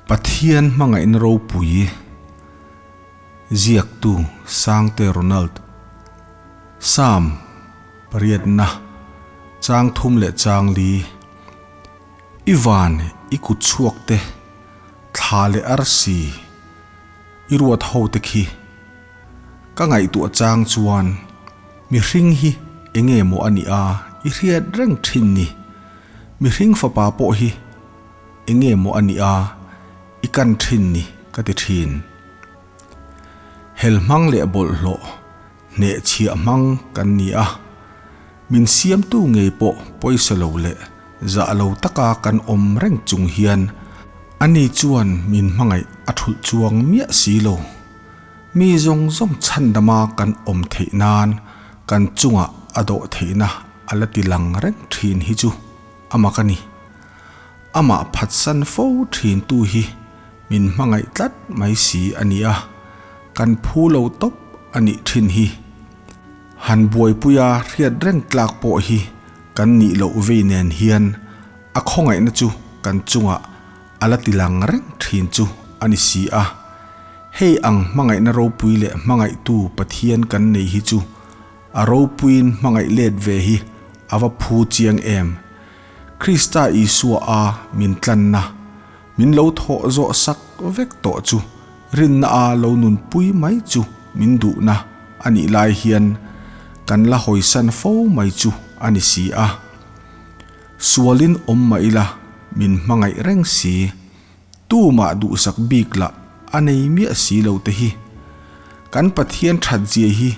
Pathian hmangaihna ropui ziaktu Sangte Ronald, Psalm pariatna, chang thum leh chang li, I van i kut chhuak te, thla leh arsi i ruat ho te khi ka ngaihtuah chang chuan mihring hi enge maw a nih a i hriat reng thin ni, mihring fapa pawh hi Enge maw a nih a, i kan thin ni ka ti thin. Hel hmang leh bawlhhlawh, hnehchhiah hmang kan ni a, min siamtu ngei pawh pawisa lo leh zah lo taka kan awm reng chung hian ani chuan min hmangaih a thulh chuang miah si lo. Mi zawng zawng chhandama kan awm theih nan kan chungah a dawh theihna a la ti lang reng thin hi chu a mak a ni. Amah phatsan fo thintu hi min hmangaih tlat mai si a ni a, kan phu lo tawp a nih thin hi. Han buaipuia hriat reng tlak pawh hi kan nih loh vei nen hian a khawngaihna chu kan chungah a la ti lang reng thin chu a ni si a. Hei ang hmangaihna ropui leh hmangaihtu Pathian kan nei hi chu a ropuiin hmangaih let ve hi a va phu chiang em! Krista Isua a min tlanna, min lo thawh zawh sak vek tawh chu rinna a lo nunpui mai chu min duhna a nih lai hian kan la hawisan fo mai chu a ni si a. Sualin awm mah ila min hmangaih reng si, tumah duhsak bik lah a nei miah si lo te hi. Kan Pathian that zia hi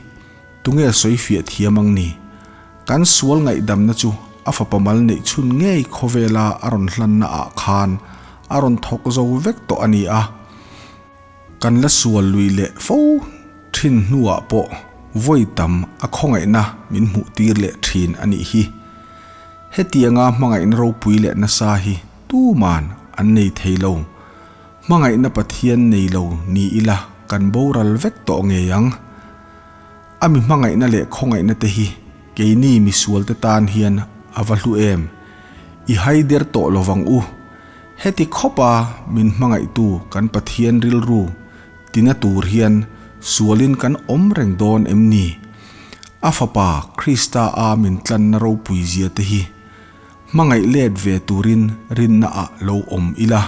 tunge sawifiah thiam ang ni? Kan sual ngaihdamna chu a fapa mal neih chhun ngei khawvela a rawn hlanna ah khan a rawn thawk zo vek tawh a ni a. Kan la sual lui leh fo thin hnuah pawh vawi tam a khawngaihna min hmuh tir leh thin a nih hi. Hetianga hmangaihna ropui leh nasa hi tuman an nei thei lo. Hmangaihna Pathian nei lo ni ila kan boral vek tawh ngei ang. A mi hmangaihna leh khawngaihna te hi keini misual te tan hian a va hlu em? I haider tawh lo vang u. Heti khawpa min hmangaihtu kan Pathian rilru tina tur hian sualin kan awm reng dawn em ni? A Fapa Krista a min tlanna ropui zia te hi hmangaih let ve turin rinna ah lo awm ila,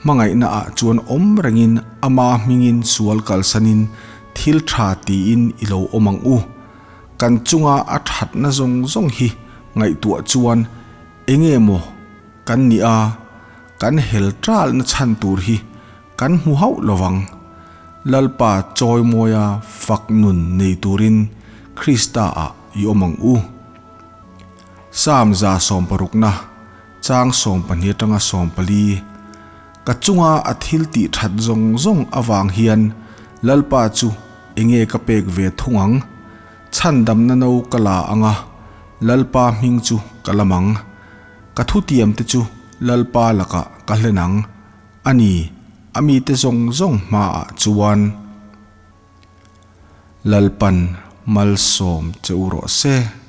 hmangaihna ah chuan awm rengin ama hmingin sual kalsanin thil tha tiin i lo awm ang u. Kan chunga a thatna zawng zawng hi ngaihtuah chuan enge maw kan nih a, kan hel talna chhan tur hi kan hmu hauh lovang. Lalpa chawimawia fak nun nei turin Krista ah i awm ang u. Psalm 160na, chang 12 atanga 14, Ka chunga a thil tih that zawng zawng avang hian Lalpa chu enge ka pek ve thung ang? Chhandamna no ka la ang a, Lalpa hming chu ka lam ang. Ka thutiamte chu Lalpa lakah ka hlen ang, a ni, a mite zawng zawng hmaah chuan. Lalpan malsawm che u rawh se.